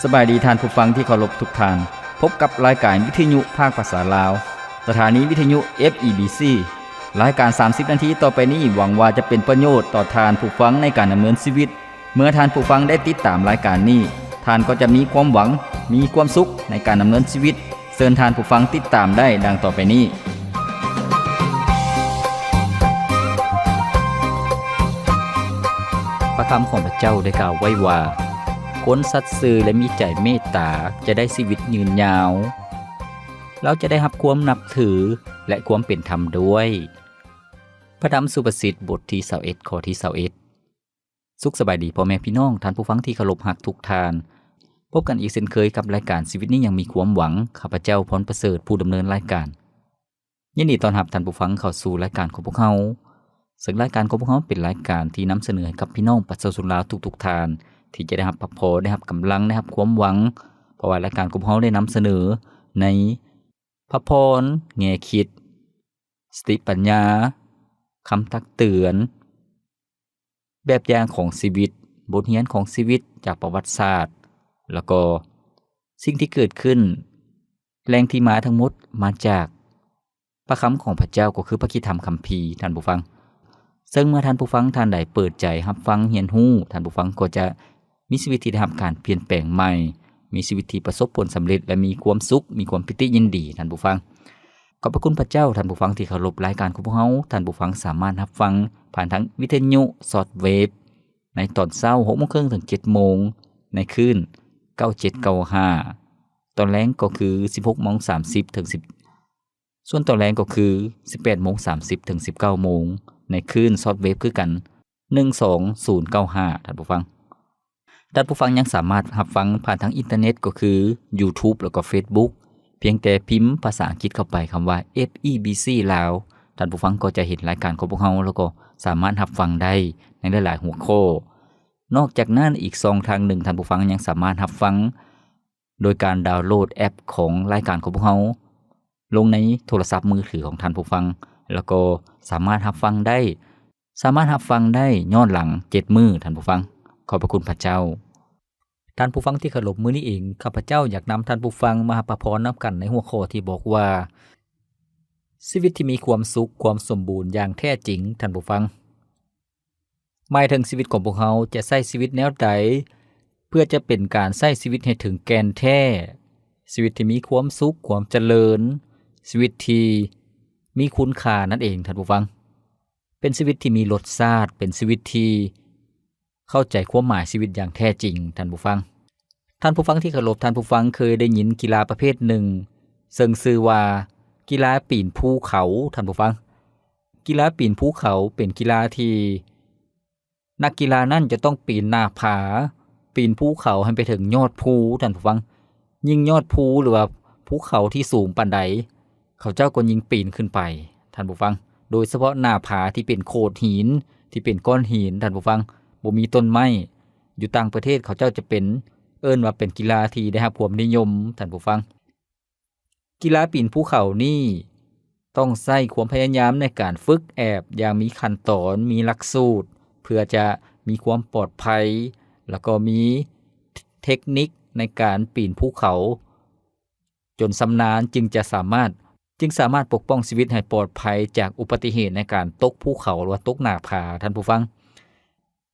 ສະບາຍດີທ່ານຜູ້ຟັງທີ່ເຄົາລົບທຸກທ່ານ. ພົບກັບລາຍການວິທະຍຸພາກພາສາລາວ, ສະຖານີວິທະຍຸ ເອຟ ອີ ບີ ຊີ. ລາຍການສາມສິບນາທີຕໍ່ໄປນີ້ ຫວັງວ່າຈະເປັນປະໂຫຍດຕໍ່ທ່ານຜູ້ຟັງໃນການດຳເນີນຊີວິດ. ເມື່ອທ່ານຜູ້ຟັງໄດ້ຕິດຕາມລາຍການນີ້, ທ່ານກໍຈະມີຄວາມຫວັງ, ມີຄວາມສຸກໃນການດຳເນີນຊີວິດ. ເຊີນທ່ານຜູ້ຟັງຕິດຕາມໄດ້ດັ່ງຕໍ່ໄປນີ້. ພະຄຳຂອງພະເຈົ້າໄດ້ກ່າວໄວ້ວ່າ, ຄົນສັດຊື່ ແລະ ມີໃຈເມດຕາຈະໄດ້ຊີວິດຍືນຍາວ. ລາວຈະໄດ້ຮັບຄວາມນັບຖື ແລະ ຄວາມເປັນທຳດ້ວຍ. ພະທຳສຸພາສິດ ບົດທີຊາວເອັດ ຂໍ້ທີຊາວເອັດ. ສຸກສະບາຍດີພໍ່ແມ່ພີ່ນ້ອງ, ທ່ານຜູ້ຟັງທີ່ເຄົາລົບຮັກທຸກທ່ານ. ພົບກັນອີກເຊັ່ນເຄີຍກັບລາຍການຊີວິດນີ້ຍັງມີຄວາມຫວັງ. ຂ້າພະເຈົ້າ ພອນປະເສີດ ຜູ້ດຳເນີນລາຍການ. ຍິນດີຕ້ອນຮັບທ່ານຜູ້ຟັງເຂົ້າສູ່ລາຍການຂອງພວກເຮົາ. ເຊິ່ງລາຍການຂອງພວກເຮົາເປັນລາຍການທີ່ນຳສະເໜີໃຫ້ກັບພີ່ນ້ອງປະຊາຊົນລາວທຸກໆທ່ານ ທີ່ຈະໄດ້ຮັບພະພອນ, ໄດ້ຮັບກຳລັງ, ໄດ້ຮັບຄວາມຫວັງ. ເພາະວ່າລາຍການຂອງພວກເຮົາໄດ້ນຳສະເໜີໃນພະພອນ, ແງ່ຄິດ, ສະຕິປັນຍາ, ຄຳຕັກເຕືອນ, ແບບຢ່າງຂອງຊີວິດ, ບົດຮຽນຂອງຊີວິດຈາກປະຫວັດສາດ, ແລ້ວກໍສິ່ງທີ່ເກີດຂຶ້ນ, ແຫຼ່ງທີ່ມາທັງໝົດມາຈາກພະຄຳຂອງພະເຈົ້າ, ກໍຄືພະຄຣິສຕະທຳຄຳພີ, ທ່ານຜູ້ຟັງ. ເຊິ່ງເມື່ອທ່ານຜູ້ຟັງທ່ານໃດເປີດໃຈຮັບຟັງຮຽນຮູ້, ທ່ານຜູ້ຟັງກໍຈະມີຊີວິດທີ່ໄດ້ຮັບການປ່ຽນແປງໃໝ່, ມີຊີວິດທີ່ປະສົບຜົນສຳເລັດ ແລະ ມີຄວາມສຸກ, ມີຄວາມປີຕິຍິນດີ, ທ່ານຜູ້ຟັງ. ຂອບພະຄຸນພະເຈົ້າ, ທ່ານຜູ້ຟັງທີ່ເຄົາລົບ, ລາຍການຂອງພວກເຮົາ, ທ່ານຜູ້ຟັງສາມາດຮັບຟັງຜ່ານທາງວິທະຍຸຊອດເວບ ໃນຕອນເຊົ້າ ຫົກໂມງເຄິ່ງເຖິງເຈັດໂມງ, ໃນຄື້ນເກົ້າເຈັດເກົ້າຫ້າ, ຕອນແລງກໍຄື ສິບຫົກໂມງສາມສິບເຖິງ ສ່ວນຕອນແລງກໍຄື ສິບແປດໂມງສາມສິບເຖິງ ສິບເກົ້າໂມງ, ໃນຄື້ນຊອດເວບຄືກັນ ໜຶ່ງສອງສູນເກົ້າຫ້າ ທ່ານຜູ້ຟັງ. ທ່ານຜູ້ຟັງຍັງສາມາດຮັບຟັງຜ່ານທາງອິນເຕີເນັດ ກໍຄື YouTube ແລ້ວກໍ Facebook ພຽງແຕ່ພິມພາສາອັງກິດເຂົ້າໄປຄຳວ່າ ເອຟ ອີ ບີ ຊີ ລາວ, ທ່ານຜູ້ຟັງກໍຈະເຫັນລາຍການຂອງພວກເຮົາ ແລ້ວກໍສາມາດຮັບຟັງໄດ້ໃນຫຼາຍໆຫົວຂໍ້. ນອກຈາກນັ້ນ, ອີກຊ່ອງທາງໜຶ່ງ, ທ່ານຜູ້ຟັງຍັງສາມາດຮັບຟັງໂດຍການດາວໂຫຼດແອັບຂອງລາຍການຂອງພວກເຮົາລົງໃນໂທລະສັບມືຖືຂອງທ່ານຜູ້ຟັງ, ແລ້ວກໍສາມາດຮັບຟັງໄດ້ ສາມາດຮັບຟັງໄດ້ຍ້ອນຫຼັງເຈັດມື້, ທ່ານຜູ້ຟັງ. ຂອບພະຄຸນພະເຈົ້າ. ທ່ານຜູ້ຟັງທີ່ເຄົາລົບ, ມື້ນີ້ເອງ ຂ້າພະເຈົ້າຢາກນຳທ່ານຜູ້ຟັງມາຮັບພະພອນນຳກັນໃນຫົວຂໍ້ທີ່ບອກວ່າ ຊີວິດທີ່ມີຄວາມສຸກ, ຄວາມສົມບູນຢ່າງແທ້ຈິງ, ທ່ານຜູ້ຟັງ. ໝາຍເຖິງຊີວິດຂອງພວກເຮົາຈະໃຊ້ຊີວິດແນວໃດ ເພື່ອຈະເປັນການໃຊ້ຊີວິດໃຫ້ເຖິງແກ່ນແທ້, ຊີວິດທີ່ມີຄວາມສຸກ, ຄວາມຈະເລີນ, ຊີວິດທີ່ມີຄຸນຄ່ານັ້ນເອງ, ທ່ານຜູ້ຟັງ. ເປັນຊີວິດທີ່ມີລົດຊາດ, ເປັນຊີວິດທີ່ເຂົ້າໃຈຄວາມໝາຍຊີວິດຢ່າງແທ້ຈິງ, ທ່ານຜູ້ຟັງ. ທ່ານຜູ້ຟັງທີ່ເຄົາລົບ, ທ່ານຜູ້ຟັງເຄີຍໄດ້ຍິນກິລາປະເພດໜຶ່ງ ເຊິ່ງຊື່ວ່າກິລາປີນພູເຂົາ, ທ່ານຜູ້ຟັງ. ກິລາປີນພູເຂົາເປັນກິລາທີ່ນັກກິລານັ້ນຈະຕ້ອງປີນໜ້າຜາ, ປີນພູເຂົາໃຫ້ໄປເຖິງຍອດພູ, ທ່ານຜູ້ຟັງ. ຍິ່ງຍອດພູ ຫຼືວ່າພູເຂົາທີ່ສູງປານໃດ, ເຂົາເຈົ້າກໍຍິ່ງປີນຂຶ້ນໄປ, ທ່ານຜູ້ຟັງ. ໂດຍສະເພາະໜ້າຜາທີ່ເປັນໂຂດຫີນ, ທີ່ເປັນກ້ອນຫີນ, ທ່ານຜູ້ຟັງ, ບໍ່ມີຕົ້ນໄມ້. ຢູ່ຕ່າງປະເທດເຂົາເຈົ້າຈະເປັນ, ເອີ້ນວ່າເປັນກິລາທີ່ໄດ້ຮັບຄວາມນິຍົມ, ທ່ານຜູ້ຟັງ. ກິລາປີນພູເຂົານີ້ຕ້ອງໃຊ້ຄວາມພະຍາຍາມໃນການຝຶກແອບຢ່າງມີຂັ້ນຕອນ, ມີຫຼັກສູດ ເພື່ອຈະມີຄວາມປອດໄພ, ແລ້ວກໍມີເທັກນິກໃນການປີນພູເຂົາຈົນຊຳນານ, ຈຶ່ງຈະສາມາດ, ຈຶ່ງສາມາດປົກປ້ອງຊີວິດໃຫ້ປອດໄພຈາກອຸບັດຕິເຫດໃນການຕົກພູເຂົາ ຫຼືວ່າຕົກໜ້າຜາ, ທ່ານຜູ້ຟັງ.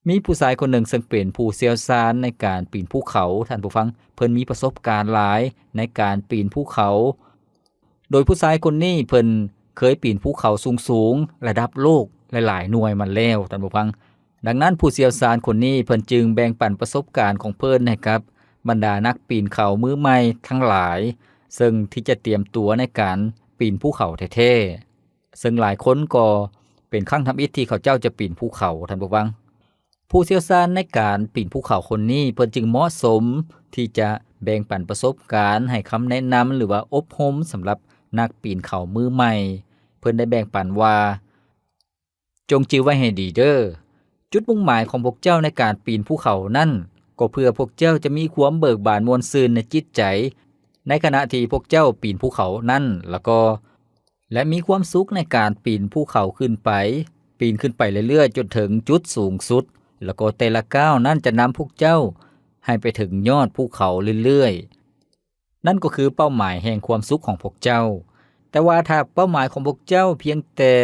ມີຜູ້ຊາຍຄົນໜຶ່ງເຊິ່ງເປັນຜູ້ຊ່ຽວຊານໃນການປີນພູເຂົາ, ທ່ານຜູ້ຟັງ, ເພິ່ນມີປະສົບການຫຼາຍໃນການປີນພູເຂົາ. ໂດຍຜູ້ຊາຍຄົນນີ້ເພິ່ນເຄີຍປີນພູເຂົາສູງໆ ລະດັບໂລກຫຼາຍໆໜ່ວຍມາແລ້ວ, ທ່ານຜູ້ຟັງ. ດັ່ງນັ້ນ, ຜູ້ຊ່ຽວຊານຄົນນີ້ເພິ່ນຈຶ່ງແບ່ງປັນປະສົບການຂອງເພິ່ນໃຫ້ກັບບັນດານັກປີນເຂົາມືໃໝ່ທັງຫຼາຍ, ເຊິ່ງທີ່ຈະຕຽມຕົວໃນການປີນພູເຂົາແທ້ໆ. ເຊິ່ງຫຼາຍຄົນກໍເປັນຄັ້ງທຳອິດທີ່ເຂົາເຈົ້າຈະປີນພູເຂົາ, ທ່ານຜູ້ຟັງ. ຜູ້ຊ່ຽວຊານໃນການປີນພູເຂົາຄົນນີ້ ເພິ່ນຈຶ່ງເໝາະສົມທີ່ຈະແບ່ງປັນປະສົບການ, ໃຫ້ຄຳແນະນຳ ຫຼືວ່າອົບຮົມສຳລັບນັກປີນເຂົາມືໃໝ່. ເພິ່ນໄດ້ແບ່ງປັນວ່າ, ຈົ່ງຈື່ໄວ້ໃຫ້ດີເດີ້. ຈຸດມຸ່ງໝາຍຂອງພວກເຈົ້າໃນການປີນພູເຂົານັ້ນ ກໍເພື່ອພວກເຈົ້າຈະມີຄວາມເບີກບານມ່ວນຊື່ນໃນຈິດໃຈ ໃນຂະນະທີ່ພວກເຈົ້າປີນພູເຂົານັ້ນ, ແລ້ວກໍ ແລະ ມີຄວາມສຸກໃນການປີນພູເຂົາຂຶ້ນໄປ, ປີນຂຶ້ນໄປເລື້ອຍໆ ຈົນເຖິງຈຸດສູງສຸດ, ແລ້ວກໍແຕ່ລະກ້າວນັ້ນຈະນຳພວກເຈົ້າ ໃຫ້ໄປເຖິງຍອດພູເຂົາເລື້ອຍໆ. ນັ້ນກໍຄືເປົ້າໝາຍແຫ່ງຄວາມສຸກຂອງພວກເຈົ້າ. ແຕ່ວ່າຖ້າເປົ້າໝາຍຂອງພວກເຈົ້າພຽງແຕ່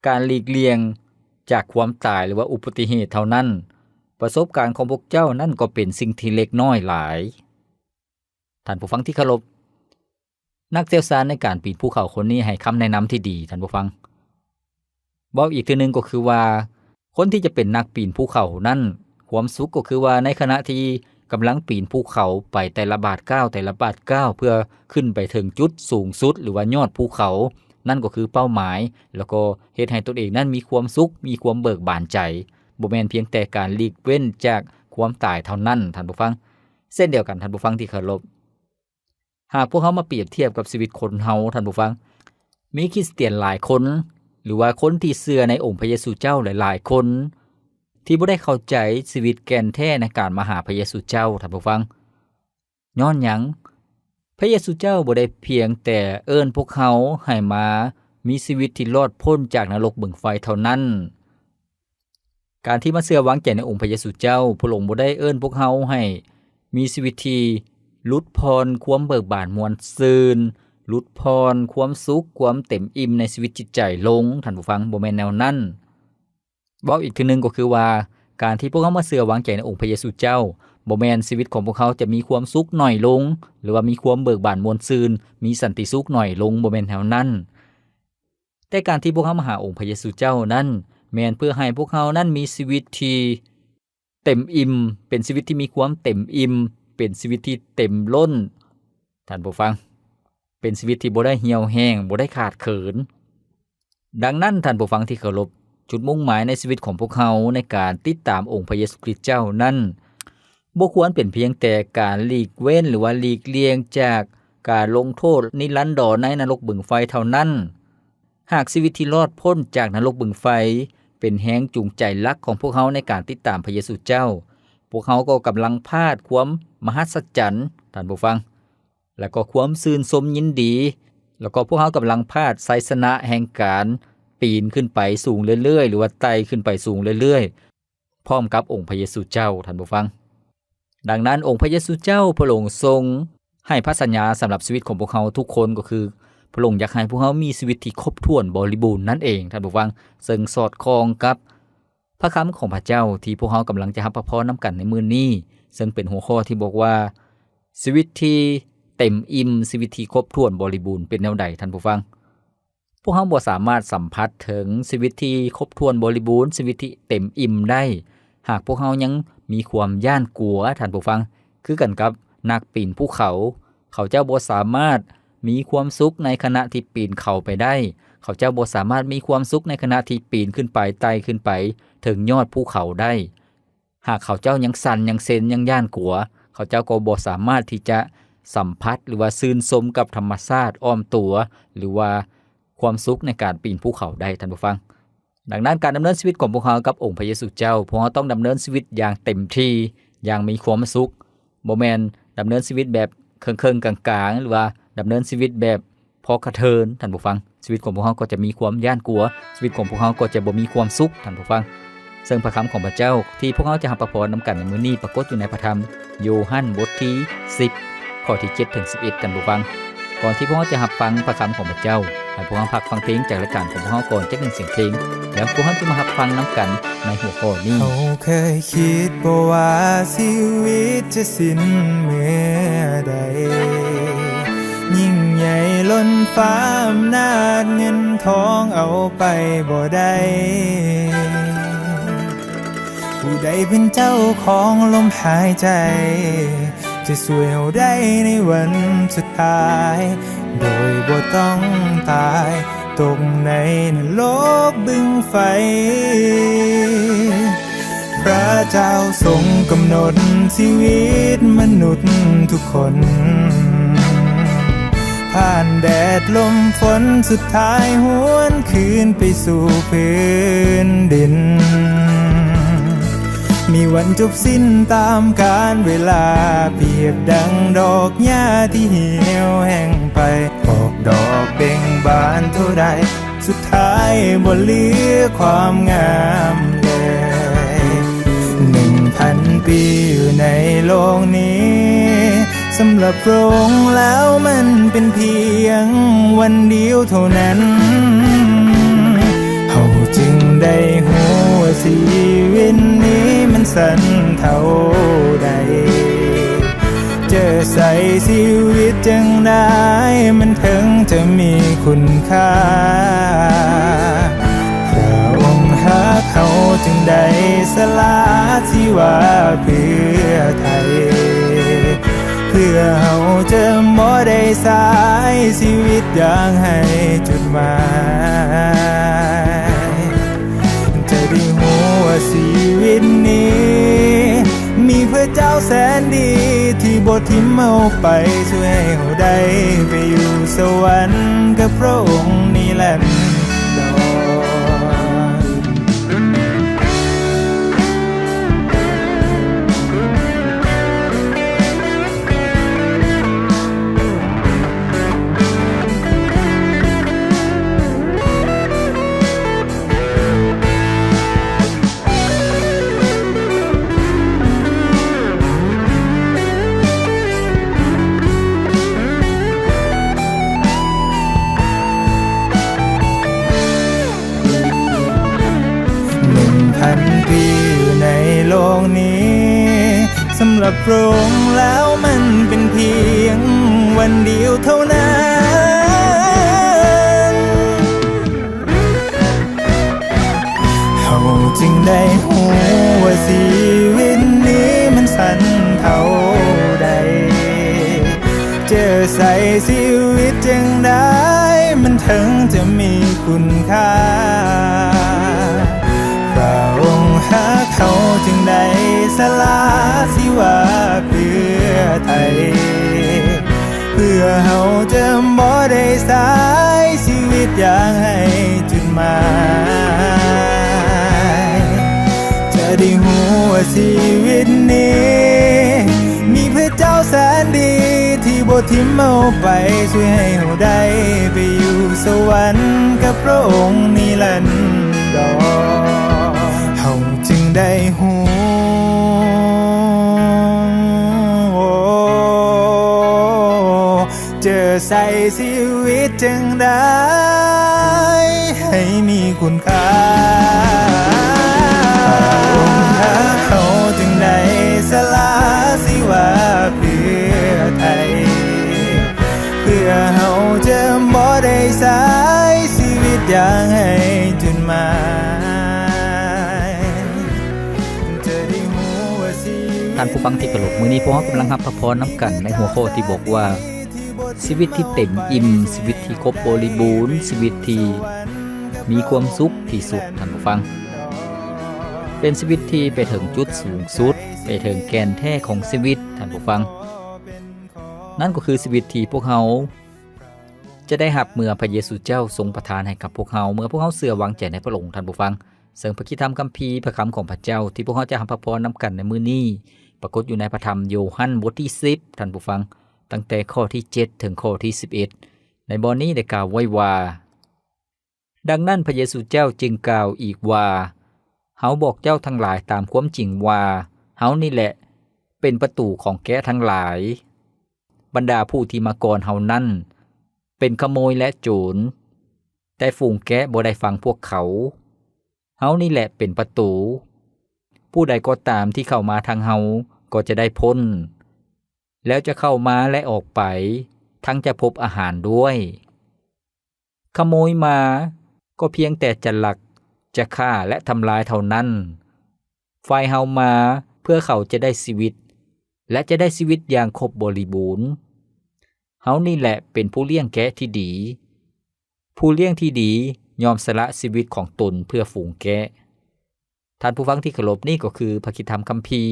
ການຫຼີກລ່ຽງຈາກຄວາມຕາຍ ຫຼືວ່າອຸບັດຕິເຫດເທົ່ານັ້ນ, ປະສົບການຂອງພວກເຈົ້ານັ້ນກໍເປັນສິ່ງທີ່ເລັກນ້ອຍຫຼາຍ. ທ່ານຜູ້ຟັງທີ່ເຄົາລົບ, ນັກຊ່ຽວຊານໃນການປີນພູເຂົາຄົນນີ້ໃຫ້ຄຳແນະນຳທີ່ດີ, ທ່ານຜູ້ຟັງ. ເວົ້າອີກເທື່ອໜຶ່ງກໍຄືວ່າ ຄົນທີ່ຈະເປັນນັກປີນພູເຂົານັ້ນ, ຄວາມສຸກກໍຄືວ່າໃນຂະນະທີ່ກຳລັງປີນພູເຂົາໄປແຕ່ລະບາດກ້າວ, ແຕ່ລະບາດກ້າວ ເພື່ອຂຶ້ນໄປເຖິງຈຸດສູງສຸດ ຫຼືວ່າຍອດພູເຂົາ, ນັ້ນກໍຄືເປົ້າໝາຍ, ແລ້ວກໍເຮັດໃຫ້ຕົນເອງນັ້ນມີຄວາມສຸກ, ມີຄວາມເບີກບານໃຈ, ບໍ່ແມ່ນພຽງແຕ່ການຫຼີກເວັ້ນຈາກຄວາມຕາຍເທົ່ານັ້ນ, ທ່ານຜູ້ຟັງ. ເຊັ່ນດຽວກັນ, ທ່ານຜູ້ຟັງທີ່ເຄົາລົບ, ຫາກພວກເຮົາມາປຽບທຽບກັບຊີວິດຄົນເຮົາ, ທ່ານຜູ້ຟັງ, ມີຄຣິສຕຽນຫຼາຍຄົນ ຫຼືວ່າຄົນທີ່ເຊື່ອໃນອົງພະເຢຊູເຈົ້າຫຼາຍໆຄົນ ທີ່ບໍ່ໄດ້ເຂົ້າໃຈຊີວິດແກ່ນແທ້ໃນການມາຫາພະເຢຊູເຈົ້າ, ທ່ານຜູ້ຟັງ. ຍ້ອນຫຍັງ? ພະເຢຊູເຈົ້າບໍ່ໄດ້ພຽງແຕ່ເອີ້ນພວກເຮົາໃຫ້ມາມີຊີວິດທີ່ລອດພົ້ນຈາກນະລົກບຶງໄຟເທົ່ານັ້ນ. ການທີ່ມາເຊື່ອວາງໃຈໃນອົງພະເຢຊູເຈົ້າ, ພະອົງບໍ່ໄດ້ເອີ້ນພວກເຮົາໃຫ້ມີຊີວິດທີ່ຫຼຸດຜ່ອນຄວາມເບີກບານມ່ວນຊື່ນ, ຫຼຸດຜ່ອນຄວາມສຸກ, ຄວາມເຕັມອີ່ມໃນຊີວິດຈິດໃຈລົງ, ທ່ານຜູ້ຟັງ, ບໍ່ແມ່ນແນວນັ້ນ. ເວົ້າອີກເທື່ອໜຶ່ງກໍຄືວ່າ ການທີ່ພວກເຮົາມາເຊື່ອວາງໃຈໃນອົງພະເຢຊູເຈົ້າ, ບໍ່ແມ່ນຊີວິດຂອງພວກເຮົາຈະມີຄວາມສຸກໜ້ອຍລົງ, ຫຼືວ່າມີຄວາມເບີກບານມ່ວນຊື່ນ, ມີສັນຕິສຸກໜ້ອຍລົງ, ບໍ່ແມ່ນແນວນັ້ນ. ແຕ່ການທີ່ພວກເຮົາມາຫາອົງພະເຢຊູເຈົ້ານັ້ນ ແມ່ນເພື່ອໃຫ້ພວກເຮົານັ້ນມີຊີວິດທີ່ເຕັມອີ່ມ, ເປັນຊີວິດທີ່ມີຄວາມເຕັມອີ່ມ, ເປັນຊີວິດທີ່ເຕັມລົ້ນ, ທ່ານຜູ້ຟັງ, ເປັນຊີວິດທີ່ບໍ່ໄດ້ຫ່ຽວແຫ້ງ, ບໍ່ໄດ້ຂາດເຂີນ. ດັ່ງນັ້ນ, ທ່ານຜູ້ຟັງທີ່ເຄົາລົບ, ຈຸດມຸ່ງໝາຍໃນຊີວິດຂອງພວກເຮົາໃນການຕິດຕາມອົງພະເຢຊູຄຣິດເຈົ້ານັ້ນ ບໍ່ຄວນເປັນພຽງແຕ່ການຫຼີກເວັ້ນ ຫຼືວ່າຫຼີກລ່ຽງຈາກການລົງໂທດນິລັນດອນໃນນະລົກບຶງໄຟເທົ່ານັ້ນ. ຫາກຊີວິດທີ່ລອດພົ້ນຈາກນະລົກບຶງໄຟເປັນແຮງຈູງໃຈຫຼັກຂອງພວກເຮົາໃນການຕິດຕາມພະເຢຊູເຈົ້າ, ພວກເຮົາກໍກຳລັງພາດຄວາມມະຫັດສະຈັນ, ທ່ານຜູ້ຟັງ, ແລະ ກໍຄວາມຊື່ນຊົມຍິນດີ, ແລ້ວກໍພວກເຮົາກຳລັງພາດໄຊຊະນະແຫ່ງການປີນຂຶ້ນໄປສູງເລື້ອຍໆ ຫຼືວ່າໄຕ່ຂຶ້ນໄປສູງເລື້ອຍໆ ພ້ອມກັບອົງພະເຢຊູເຈົ້າ, ທ່ານຜູ້ຟັງ. ດັ່ງນັ້ນ, ອົງພະເຢຊູເຈົ້າ ພະອົງຊົງໃຫ້ພະສັນຍາສຳລັບຊີວິດຂອງພວກເຮົາທຸກຄົນ, ກໍຄືພະອົງຢາກໃຫ້ພວກເຮົາມີຊີວິດທີ່ຄົບຖ້ວນບໍລິບູນນັ້ນເອງ, ທ່ານຜູ້ຟັງ, ເຊິ່ງສອດຄ່ອງກັບພະຄຳຂອງພະເຈົ້າທີ່ພວກເຮົາກຳລັງຈະຮັບພະພອນນຳກັນໃນມື້ນີ້, ເຊິ່ງເປັນຫົວຂໍ້ທີ່ບອກວ່າ ຊີວິດທີ່ເຕັມອີ່ມ, ຊີວິດທີ່ຄົບຖ້ວນບໍລິບູນເປັນແນວໃດ, ທ່ານຜູ້ຟັງ? ພວກເຮົາບໍ່ສາມາດສຳຜັດເຖິງຊີວິດທີ່ຄົບຖ້ວນບໍລິບູນ, ຊີວິດທີ່ເຕັມອີ່ມໄດ້ ຫາກພວກເຮົາຍັງມີຄວາມຢ້ານກົວ, ທ່ານຜູ້ຟັງ. ຄືກັນກັບນັກປີນພູເຂົາ, ເຂົາເຈົ້າບໍ່ສາມາດມີຄວາມສຸກໃນຂະນະທີ່ປີນເຂົາໄປໄດ້, ເຂົາເຈົ້າບໍ່ສາມາດມີຄວາມສຸກໃນຂະນະທີ່ປີນຂຶ້ນໄປ, ໄຕ່ຂຶ້ນໄປເຖິງຍອດພູເຂົາໄດ້. ຫາກເຂົາເຈົ້າຍັງສັ່ນ, ຍັງເຊັນ, ຍັງຢ້ານກົວ, ເຂົາເຈົ້າກໍບໍ່ສາມາດທີ່ຈະສຳຜັດ ຫຼືວ່າຊື່ນຊົມກັບທຳມະຊາດອ້ອມຕົວ ຫຼືວ່າຄວາມສຸກໃນການປີນພູເຂົາໄດ້, ທ່ານຜູ້ຟັງ. ດັ່ງນັ້ນ, ການດຳເນີນຊີວິດຂອງພວກເຮົາກັບອົງພະເຢຊູເຈົ້າ, ພວກເຮົາຕ້ອງດຳເນີນຊີວິດຢ່າງເຕັມທີ່, ຢ່າງມີຄວາມສຸກ, ບໍ່ແມ່ນດຳເນີນຊີວິດແບບເຄິ່ງໆກາງໆ ຫຼືວ່າດຳເນີນຊີວິດແບບ ພໍກະເທີນ, ທ່ານຜູ້ຟັງ, ຊີວິດຂອງພວກເຮົາກໍຈະມີຄວາມຢ້ານກົວ, ຊີວິດຂອງພວກເຮົາກໍຈະບໍ່ມີຄວາມສຸກ, ທ່ານຜູ້ຟັງ. ເຊິ່ງພະຄຳຂອງພະເຈົ້າທີ່ພວກເຮົາຈະຮັບພະພອນນຳກັນໃນມື້ນີ້ ປາກົດຢູ່ໃນພະທຳໂຍຮັນບົດທີສິບ ຂໍ້ທີເຈັດເຖິງສິບເອັດ, ທ່ານຜູ້ຟັງ. ກ່ອນທີ່ພວກເຮົາຈະຮັບຟັງພະຄຳຂອງພະເຈົ້າ, ໃຫ້ພວກເຮົາພັກຟັງເພງຈາກລາຍການຂອງພວກເຮົາກ່ອນຈັກໜຶ່ງສຽງເພງ, ແລ້ວພວກເຮົາຈະມາຮັບຟັງນຳກັນໃນຫົວຂໍ້ນີ້. ເຮົາເຄີຍຄິດບໍ່ວ່າຊີວິດຈະສິ້ນເມື່ອໃດ? ຍິ່ງໃຫຍ່ລົ້ນຟ້າອຳນາດເງິນທອງເອົາໄປບໍ່ໄດ້. ຜູ້ໃດເປັນເຈົ້າຂອງລົມຫາຍໃຈ ຈະຊ່ວຍເຮົາໄດ້ໃນວັນສຸດທ້າຍ ໂດຍບໍ່ຕ້ອງຕາຍ ຕົກໃນນະລົກບຶງໄຟ. ພະເຈົ້າຊົງກຳນົດຊີວິດມະນຸດທຸກຄົນ ຜ່ານແດດລົມຝົນ ສຸດທ້າຍຫວນຄືນໄປສູ່ພື້ນດິນ. ມີວັນຈົບສິ້ນຕາມການເວລາ ປຽບດັ່ງດອກຫຍ້າທີ່ຫ່ຽວແຫ້ງໄປ ອອກດອກເບັ່ງບານເທົ່າໃດ ສຸດທ້າຍບໍ່ເຫຼືອຄວາມງາມເລີຍ. ໜຶ່ງພັນປີຢູ່ໃນ ສຳລັບພະອົງແລ້ວມັນເປັນພຽງວັນດຽວເທົ່ານັ້ນ ເຮົາຈຶ່ງໄດ້ຮູ້ວ່າຊີວິດນີ້ມັນສັ້ນເທົ່າໃດ. ຈະໃຊ້ຊີວິດຈັ່ງໃດ ມັນເຖິງຈະມີຄຸນຄ່າ? ພະອົງຮັກເຮົາຈຶ່ງໄດ້ສະຫຼະຊີວາເພື່ອໃຜ ເພື່ອເຮົາຈະບໍ່ໄດ້ໃຊ້ຊີວິດຢ່າງໄຮ້ຈຸດໝາຍ. ຈະໄດ້ຮູ້ວ່າຊີວິດນີ້ມີພະເຈົ້າແສນດີ ທີ່ບໍ່ຖິ້ມເຮົາໄປ ຊ່ວຍໃຫ້ເຮົາໄດ້ໄປຢູ່ສະຫວັນກັບພະອົງນິລັນດອນ. ໜຶ່ງພັນປີຢູ່ໃນໂລກນີ້ ສຳລັບພະອົງແລ້ວມັນເປັນພຽງວັນດຽວເທົ່ານັ້ນ ເຮົາຈຶ່ງໄດ້ຮູ້ວ່າຊີວິດນີ້ມັນສັ້ນເທົ່າໃດ. ຈະໃຊ້ຊີວິດຈັ່ງໃດ ມັນເຖິງຈະມີຄຸນຄ່າ? ພະອົງຮັກເຮົາຈຶ່ງໄດ້ສະຫຼະຊີວາເພື່ອໃຜ ເພື່ອເຮົາຈະບໍ່ໄດ້ໃຊ້ຊີວິດຢ່າງໄຮ້ຈຸດໝາຍ. ຈະໄດ້ຮູ້ວ່າຊີວິດນີ້ມີພະເຈົ້າແສນດີ ທີ່ບໍ່ຖິ້ມເຮົາໄປ ຊ່ວຍໃຫ້ເຮົາໄດ້ໄປຢູ່ສະຫວັນກັບພະອົງນິລັນດອນ. ເຮົາຈຶ່ງໄດ້ຮູ້ ຈະໃຊ້ຊີວິດຈັ່ງໃດໃຫ້ມີຄຸນຄ່າ? ພະອົງຮັກເຮົາຈຶ່ງໄດ້ສະຫຼະຊີວາເພື່ອໃຜ ເພື່ອເຮົາຈະບໍ່ໄດ້ໃຊ້ຊີວິດຢ່າງໄຮ້ຈຸດໝາຍ. ທ່ານຜູ້ຟັງທີ່ເຄົາລົບ, ມື້ນີ້ພວກເຮົາກຳລັງຮັບພະພອນນຳກັນໃນຫົວຂໍ້ທີ່ບອກວ່າ ຊີວິດທີ່ເຕັມອີ່ມ, ຊີວິດທີ່ຄົບບໍລິບູນ, ຊີວິດທີ່ມີຄວາມສຸກທີ່ສຸດ, ທ່ານຜູ້ຟັງ. ເປັນຊີວິດທີ່ໄປເຖິງຈຸດສູງສຸດ, ໄປເຖິງແກ່ນແທ້ຂອງຊີວິດ, ທ່ານຜູ້ຟັງ. ນັ້ນກໍຄືຊີວິດທີ່ພວກເຮົາຈະໄດ້ຮັບເມື່ອພະເຢຊູເຈົ້າຊົງປະທານໃຫ້ກັບພວກເຮົາ, ເມື່ອພວກເຮົາເຊື່ອວາງໃຈໃນພະອົງ, ທ່ານຜູ້ຟັງ. ເຊິ່ງພະຄຣິສຕະທຳຄຳພີ, ພະຄຳຂອງພະເຈົ້າທີ່ພວກເຮົາຈະຮັບພະພອນນຳກັນໃນມື້ນີ້ ປາກົດຢູ່ໃນພະທຳໂຢຮັນບົດທີສິບ, ທ່ານຜູ້ຟັງ, ຕັ້ງແຕ່ຂໍ້ທີເຈັດເຖິງຂໍ້ທີສິບເອັດ. ໃນບ່ອນນີ້ໄດ້ກ່າວໄວ້ວ່າ, ດັ່ງນັ້ນພະເຢຊູເຈົ້າຈຶ່ງກ່າວອີກວ່າ, ເຮົາບອກເຈົ້າທັງຫຼາຍຕາມຄວາມຈິງວ່າ, ເຮົານີ້ແຫຼະເປັນປະຕູຂອງແກະທັງຫຼາຍ. ບັນດາຜູ້ທີ່ມາກ່ອນເຮົານັ້ນເປັນຂະໂມຍ ແລະ ໂຈນ, ແຕ່ຝູງແກະບໍ່ໄດ້ຟັງພວກເຂົາ. ເຮົານີ້ແຫຼະເປັນປະຕູ. ຜູ້ໃດກໍຕາມທີ່ເຂົ້າມາທາງເຮົາກໍຈະໄດ້ພົ້ນ, ແລ້ວຈະເຂົ້າມາ ແລະ ອອກໄປ, ທັງຈະພົບອາຫານດ້ວຍ. ຂະໂມຍມາກໍພຽງແຕ່ຈະລັກ, ຈະຂ້າ ແລະ ທຳລາຍເທົ່ານັ້ນ. ຝ່າຍເຮົາມາເພື່ອເຂົາຈະໄດ້ຊີວິດ ແລະ ຈະໄດ້ຊີວິດຢ່າງຄົບບໍລິບູນ. ເຮົານີ້ແຫຼະເປັນຜູ້ລ້ຽງແກະທີ່ດີ. ຜູ້ລ້ຽງທີ່ດີຍອມສະຫຼະຊີວິດຂອງຕົນເພື່ອຝູງແກະ. ທ່ານຜູ້ຟັງທີ່ເຄົາລົບ, ນີ້ກໍຄືພະຄຣິສຕະທຳຄຳພີ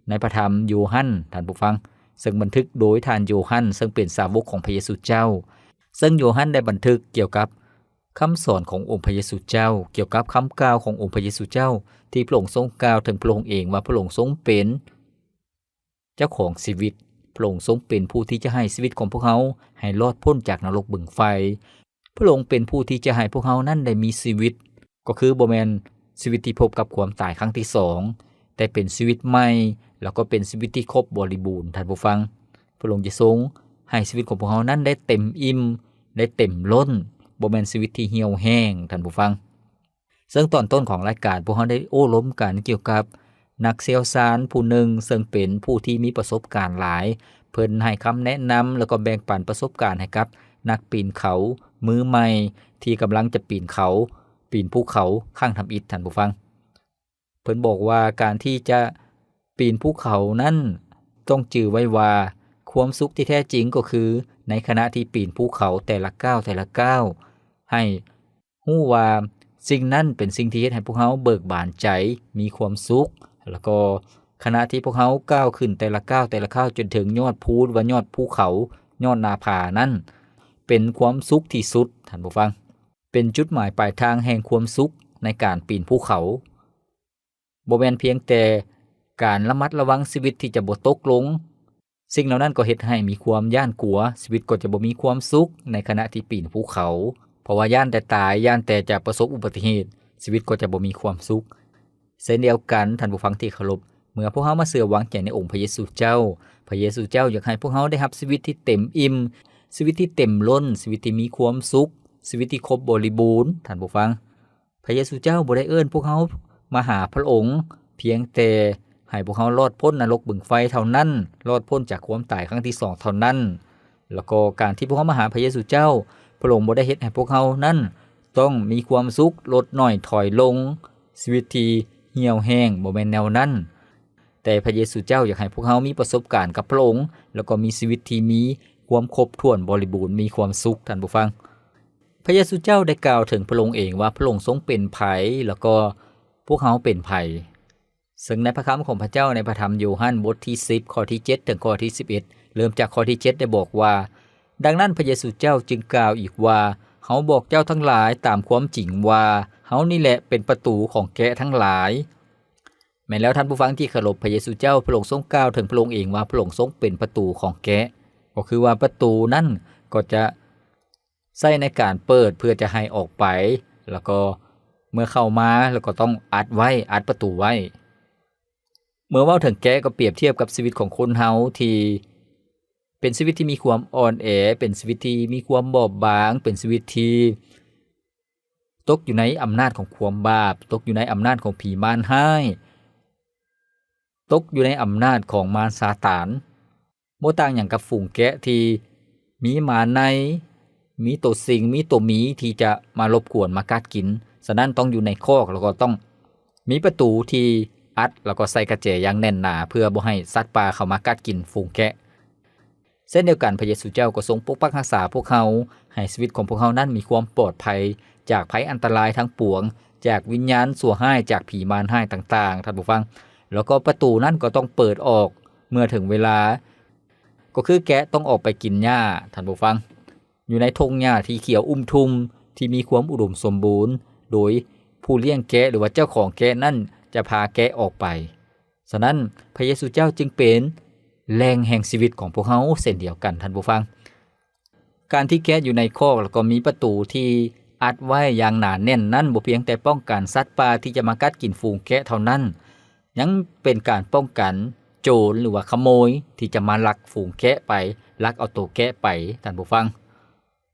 ໃນພະທຳໂຢຮັນ, ທ່ານຜູ້ຟັງ, ເຊິ່ງບັນທຶກໂດຍທ່ານໂຢຮັນ, ເຊິ່ງເປັນສາວົກຂອງພະເຢຊູເຈົ້າ. ເຊິ່ງໂຢຮັນໄດ້ບັນທຶກກ່ຽວກັບຄຳສອນຂອງອົງພະເຢຊູເຈົ້າ, ກ່ຽວກັບຄຳກ່າວຂອງອົງພະເຢຊູເຈົ້າ ທີ່ພະອົງຊົງກ່າວເຖິງພະອົງເອງວ່າ ພະອົງຊົງເປັນ ເຈົ້າຂອງຊີວິດ. ພະອົງຊົງເປັນຜູ້ທີ່ຈະໃຫ້ຊີວິດຂອງພວກເຮົາໃຫ້ລອດພົ້ນຈາກນະລົກບຶງໄຟ. ພະອົງເປັນຜູ້ທີ່ຈະໃຫ້ພວກເຮົານັ້ນໄດ້ມີຊີວິດ, ກໍຄືບໍ່ແມ່ນຊີວິດທີ່ພົບກັບຄວາມຕາຍຄັ້ງທີສອງ, ແຕ່ເປັນຊີວິດໃໝ່, ແລ້ວກໍເປັນຊີວິດທີ່ຄົບບໍລິບູນ, ທ່ານຜູ້ຟັງ. ພະອົງຈະຊົງໃຫ້ຊີວິດຂອງພວກເຮົານັ້ນໄດ້ເຕັມອີ່ມ, ໄດ້ເຕັມລົ້ນ, ບໍ່ແມ່ນຊີວິດທີ່ຫ່ຽວແຫ້ງ, ທ່ານຜູ້ຟັງ. ເຊິ່ງຕອນຕົ້ນຂອງລາຍການ ພວກເຮົາໄດ້ໂອ້ລົມກັນກ່ຽວກັບນັກຊ່ຽວຊານຜູ້ໜຶ່ງ ເຊິ່ງເປັນຜູ້ທີ່ມີປະສົບການຫຼາຍ. ເພິ່ນໃຫ້ຄຳແນະນຳ ແລ້ວກໍແບ່ງປັນປະສົບການໃຫ້ກັບນັກປີນເຂົາມືໃໝ່ ທີ່ກຳລັງຈະປີນເຂົາ, ປີນພູເຂົາຄັ້ງທຳອິດ, ທ່ານຜູ້ຟັງ. ເພິ່ນບອກວ່າການທີ່ຈະປີນພູເຂົານັ້ນ ຕ້ອງຈື່ໄວ້ວ່າ ຄວາມສຸກທີ່ແທ້ຈິງກໍຄື ໃນຂະນະທີ່ປີນພູເຂົາແຕ່ລະກ້າວ, ແຕ່ລະກ້າວ, ໃຫ້ຮູ້ວ່າສິ່ງນັ້ນເປັນສິ່ງທີ່ເຮັດໃຫ້ພວກເຮົາເບີກບານໃຈ, ມີຄວາມສຸກ, ແລ້ວກໍຂະນະທີ່ພວກເຮົາກ້າວຂຶ້ນແຕ່ລະກ້າວ, ແຕ່ລະກ້າວ ຈົນເຖິງຍອດພູ ຫຼືວ່າຍອດພູເຂົາ, ຍອດໜ້າຜານັ້ນ ເປັນຄວາມສຸກທີ່ສຸດ, ທ່ານຜູ້ຟັງ. ເປັນຈຸດໝາຍປາຍທາງແຫ່ງຄວາມສຸກໃນການປີນພູເຂົາ. ບໍ່ແມ່ນພຽງແຕ່ການລະມັດລະວັງຊີວິດທີ່ຈະບໍ່ຕົກລົງ, ສິ່ງເຫຼົ່ານັ້ນກໍເຮັດໃຫ້ມີຄວາມຢ້ານກົວ, ຊີວິດກໍຈະບໍ່ມີຄວາມສຸກໃນຂະນະທີ່ປີນພູເຂົາ, ເພາະວ່າຢ້ານແຕ່ຕາຍ, ຢ້ານແຕ່ຈະປະສົບອຸບັດຕິເຫດ, ຊີວິດກໍຈະບໍ່ມີຄວາມສຸກ. ເຊັ່ນດຽວກັນ, ທ່ານຜູ້ຟັງທີ່ເຄົາລົບ, ເມື່ອພວກເຮົາມາເຊື່ອວາງໃຈໃນອົງພະເຢຊູເຈົ້າ, ພະເຢຊູເຈົ້າຢາກໃຫ້ພວກເຮົາໄດ້ຮັບຊີວິດທີ່ເຕັມອີ່ມ, ຊີວິດທີ່ເຕັມລົ້ນ, ຊີວິດທີ່ມີຄວາມສຸກ, ຊີວິດທີ່ຄົບບໍລິບູນ, ທ່ານຜູ້ຟັງ. ພະເຢຊູເຈົ້າບໍ່ໄດ້ເອີ້ນພວກເຮົາມາຫາພະອົງ ພຽງແຕ່ໃຫ້ພວກເຮົາລອດພົ້ນນະລົກບຶງໄຟເທົ່ານັ້ນ, ລອດພົ້ນຈາກຄວາມຕາຍຄັ້ງທີສອງເທົ່ານັ້ນ. ແລ້ວກໍການທີ່ພວກເຮົາມາຫາພະເຢຊູເຈົ້າ, ພະອົງບໍ່ໄດ້ເຮັດໃຫ້ພວກເຮົານັ້ນຕ້ອງມີຄວາມສຸກ, ລົດໜ້ອຍ, ຖອຍລົງ, ຊີວິດທີ່ຫ່ຽວແຫ້ງ, ບໍ່ແມ່ນແນວນັ້ນ. ແຕ່ພະເຢຊູເຈົ້າຢາກໃຫ້ພວກເຮົາມີປະສົບການກັບພະອົງ, ແລ້ວກໍມີຊີວິດທີ່ມີຄວາມຄົບຖ້ວນ, ບໍລິບູນ, ມີຄວາມສຸກ, ທ່ານຜູ້ຟັງ. ພະເຢຊູເຈົ້າໄດ້ກ່າວເຖິງພະອົງເອງວ່າພະອົງຊົງເປັນໃຜ ແລ້ວກໍພວກເຮົາເປັນໃຜ. ເຊິ່ງໃນພະຄຳຂອງພະເຈົ້າໃນພະທຳໂຢຮັນບົດທີສິບ ຂໍ້ທີເຈັດ ເຖິງຂໍ້ທີສິບເອັດ ເລີ່ມຈາກຂໍ້ທີເຈັດ ໄດ້ບອກວ່າ, ດັ່ງນັ້ນພະເຢຊູເຈົ້າຈຶ່ງກ່າວອີກວ່າ, ເຮົາບອກເຈົ້າທັງຫຼາຍຕາມຄວາມຈິງວ່າ, ເຮົານີ້ແຫຼະເປັນປະຕູຂອງແກະທັງຫຼາຍ. ແມ່ນແລ້ວທ່ານຜູ້ຟັງທີ່ເຄົາລົບ, ພະເຢຊູເຈົ້າພະອົງຊົງກ່າວເຖິງພະອົງເອງວ່າ ພະອົງຊົງເປັນປະຕູຂອງແກະ, ກໍຄືວ່າປະຕູນັ້ນກໍຈະ ໃຊ້ໃນການເປີດເພື່ອຈະໃຫ້ອອກໄປ, ແລ້ວກໍເມື່ອເຂົ້າມາ ແລ້ວກໍຕ້ອງອັດໄວ້, ອັດປະຕູໄວ້. ເມື່ອເວົ້າເຖິງແກະກໍປຽບທຽບກັບຊີວິດຂອງຄົນເຮົາທີ່ເປັນຊີວິດທີ່ມີຄວາມອ່ອນແອ, ເປັນຊີວິດທີ່ມີຄວາມບອບບາງ, ເປັນຊີວິດທີ່ຕົກຢູ່ໃນອຳນາດຂອງຄວາມບາບ, ຕົກຢູ່ໃນອຳນາດຂອງຜີມານຮ້າຍ, ຕົກຢູ່ໃນອຳນາດຂອງມານຊາຕານ. ບໍ່ຕ່າງຫຍັງກັບຝູງແກະທີ່ມີມາໃນ, ມີໂຕສິງ, ມີໂຕໝີທີ່ຈະມາລົບກວນ, ມາກັດກິນ. ສະນັ້ນຕ້ອງຢູ່ໃນຄອກ, ແລ້ວກໍຕ້ອງມີປະຕູທີ່ອັດ, ແລ້ວກໍໃສ່ກະແຈຢ່າງແໜ້ນໜາ ເພື່ອບໍ່ໃຫ້ສັດປ່າເຂົ້າມາກັດກິນຝູງແກະ. ເຊັ່ນດຽວກັນ, ພະເຢຊູເຈົ້າກໍຊົງປົກປັກຮັກສາພວກເຮົາ, ໃຫ້ຊີວິດຂອງພວກເຮົານັ້ນມີຄວາມປອດໄພຈາກໄພອັນຕະລາຍທັງປວງ, ຈາກວິນຍານຊົ່ວຮ້າຍ, ຈາກຜີມານຮ້າຍຕ່າງໆ, ທ່ານຜູ້ຟັງ. ແລ້ວກໍປະຕູນັ້ນກໍຕ້ອງເປີດອອກ ເມື່ອເຖິງເວລາ, ກໍຄືແກະຕ້ອງອອກໄປກິນຫຍ້າ, ທ່ານຜູ້ຟັງ, ຢູ່ໃນທົ່ງຫຍ້າທີ່ຂຽວອຸ້ມທຸ່ມ ທີ່ມີຄວາມອຸດົມສົມບູນ, ໂດຍຜູ້ລ້ຽງແກະ ຫຼືວ່າເຈົ້າຂອງແກະນັ້ນຈະພາແກະອອກໄປ. ສະນັ້ນ, ພະເຢຊູເຈົ້າຈຶ່ງເປັນແຫຼ່ງແຫ່ງຊີວິດຂອງພວກເຮົາເຊັ່ນດຽວກັນ, ທ່ານຜູ້ຟັງ. ການທີ່ແກະຢູ່ໃນຄອກ ແລ້ວກໍມີປະຕູທີ່ອັດໄວ້ຢ່າງໜາແໜ້ນນັ້ນ ບໍ່ພຽງແຕ່ປ້ອງກັນສັດປ່າທີ່ຈະມາກັດກິນຝູງແກະເທົ່ານັ້ນ, ຍັງເປັນການປ້ອງກັນໂຈນ ຫຼືວ່າຂະໂມຍທີ່ຈະມາລັກຝູງແກະໄປ, ລັກເອົາໂຕແກະໄປ, ທ່ານຜູ້ຟັງ.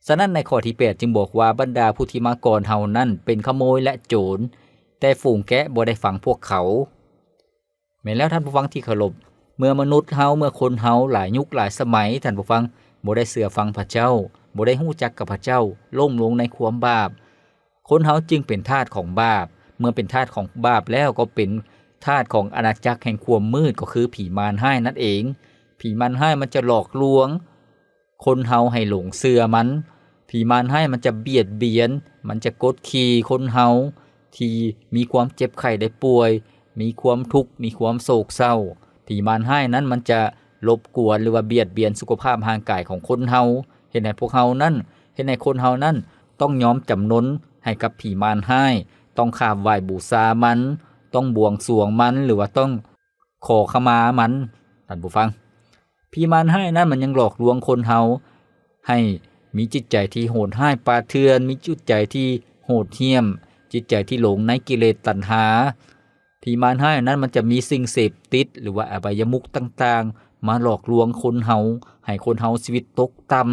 ສະນັ້ນໃນຂໍ້ທີແປດຈຶ່ງບອກວ່າ ບັນດາຜູ້ທີ່ມາກ່ອນເຮົານັ້ນເປັນຂະໂມຍ ແລະ ໂຈນ, ແຕ່ຝູງແກະບໍ່ໄດ້ຟັງພວກເຂົາ. ແມ່ນແລ້ວທ່ານຜູ້ຟັງທີ່ເຄົາລົບ, ເມື່ອມະນຸດເຮົາ, ເມື່ອຄົນເຮົາຫຼາຍຍຸກຫຼາຍສະໄໝ, ທ່ານຜູ້ຟັງ, ບໍ່ໄດ້ເຊື່ອຟັງພະເຈົ້າ, ບໍ່ໄດ້ຮູ້ຈັກກັບພະເຈົ້າ, ລົ້ມລົງໃນຄວາມບາບ, ຄົນເຮົາຈຶ່ງເປັນທາດຂອງບາບ. ເມື່ອເປັນທາດຂອງບາບແລ້ວ, ກໍເປັນທາດຂອງອານາຈັກແຫ່ງຄວາມມືດ, ກໍຄືຜີມານຮ້າຍນັ້ນເອງ. ຜີມານຮ້າຍມັນຈະຫຼອກລວງ ຄົນເຮົາໃຫ້ຫຼົງເຊື່ອມັນ. ຜີມານຮ້າຍມັນຈະບຽດບຽນ, ມັນຈະກົດຂີ່ຄົນເຮົາທີ່ມີຄວາມເຈັບໄຂ້ໄດ້ປ່ວຍ, ມີຄວາມທຸກ, ມີຄວາມໂສກເສົ້າ. ຜີມານຮ້າຍນັ້ນມັນຈະລົບກວນ ຫຼືວ່າບຽດບຽນສຸຂະພາບຮ່າງກາຍຂອງຄົນເຮົາ, ເຮັດໃຫ້ພວກເຮົານັ້ນ, ເຮັດໃຫ້ຄົນເຮົານັ້ນຕ້ອງຍອມຈຳນົນໃຫ້ກັບຜີມານຮ້າຍ, ຕ້ອງຂາບໄຫວ້ບູຊາມັນ, ຕ້ອງບວງສວງມັນ ຫຼືວ່າຕ້ອງ ຂໍຂະມາມັນ, ທ່ານຜູ້ຟັງ. ຜີມານຮ້າຍນັ້ນມັນຍັງຫຼອກລວງຄົນເຮົາໃຫ້ມີຈິດໃຈທີ່ໂຫດຮ້າຍປ່າເຖື່ອນ, ມີຈິດໃຈທີ່ໂຫດຫ້ຽມ, ຈິດໃຈທີ່ຫຼົງໃນກິເລດຕັນຫາ. ຜີມານຮ້າຍນັ້ນມັນຈະມີສິ່ງເສບຕິດ ຫຼືວ່າອະບາຍະມຸກຕ່າງໆ ມາຫຼອກລວງຄົນເຮົາ, ໃຫ້ຄົນເຮົາຊີວິດຕົກຕ່ຳ,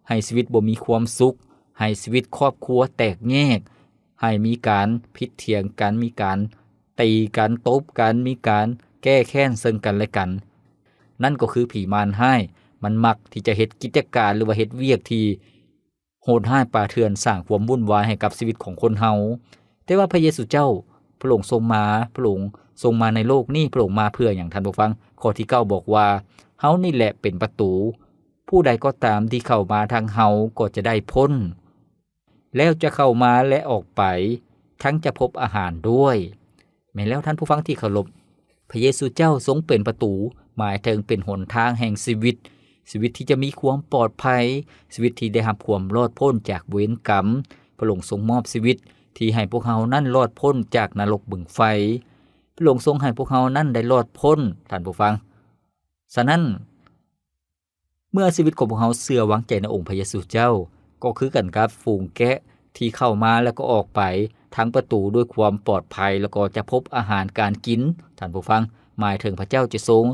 ໃຫ້ຊີວິດບໍ່ມີຄວາມສຸກ, ໃຫ້ຊີວິດຄອບຄົວແຕກແຍກ, ໃຫ້ມີການຜິດຖຽງກັນ, ມີການຕີກັນ, ຕົບກັນ, ມີການແກ້ແຄ້ນເຊິ່ງກັນແລະກັນ. ນັ້ນກໍຄືຜີມານຮ້າຍ, ມັນມັກທີ່ຈະເຮັດກິດຈະການ ຫຼືວ່າເຮັດວຽກທີ່ ໂຫດຮ້າຍປ່າເຖື່ອນ ສ້າງຄວາມວຸ່ນວາຍໃຫ້ກັບຊີວິດຂອງຄົນເຮົາ. ແຕ່ວ່າພະເຢຊູເຈົ້າ ພະອົງຊົງມາ, ພະອົງຊົງມາໃນໂລກນີ້, ພະອົງມາເພື່ອຫຍັງ, ທ່ານຜູ້ຟັງ? ຂໍ້ທີເກົ້າບອກວ່າ, ເຮົານີ້ແຫຼະເປັນປະຕູ, ຜູ້ໃດກໍຕາມທີ່ເຂົ້າມາທາງເຮົາກໍຈະໄດ້ພົ້ນ, ແລ້ວຈະເຂົ້າມາແລະອອກໄປ, ທັງຈະພົບອາຫານດ້ວຍ. ແມ່ນແລ້ວທ່ານຜູ້ຟັງທີ່ເຄົາລົບ, ພະເຢຊູເຈົ້າຊົງເປັນປະຕູ, ໝາຍເຖິງເປັນຫົນທາງແຫ່ງຊີວິດ, ຊີວິດທີ່ຈະມີຄວາມປອດໄພ, ຊີວິດທີ່ໄດ້ຮັບຄວາມລອດພົ້ນຈາກເວນກຳ. ພະອົງຊົງມອບຊີວິດທີ່ໃຫ້ພວກເຮົານັ້ນລອດພົ້ນຈາກນະລົກບຶງໄຟ. ພະອົງຊົງໃຫ້ພວກເຮົານັ້ນໄດ້ລອດພົ້ນ, ທ່ານຜູ້ຟັງ. ສະນັ້ນ, ເມື່ອຊີວິດຂອງພວກເຮົາເຊື່ອວາງໃຈໃນອົງພະເຢຊູເຈົ້າ, ກໍຄືກັນກັບຝູງແກະທີ່ເຂົ້າມາແລ້ວກໍອອກໄປທາງປະຕູດ້ວຍຄວາມປອດໄພ ແລ້ວກໍຈະພົບອາຫານການກິນ. ທ່ານຜູ້ຟັງ, ໝາຍເຖິງພະເຈົ້າຈະຊົງ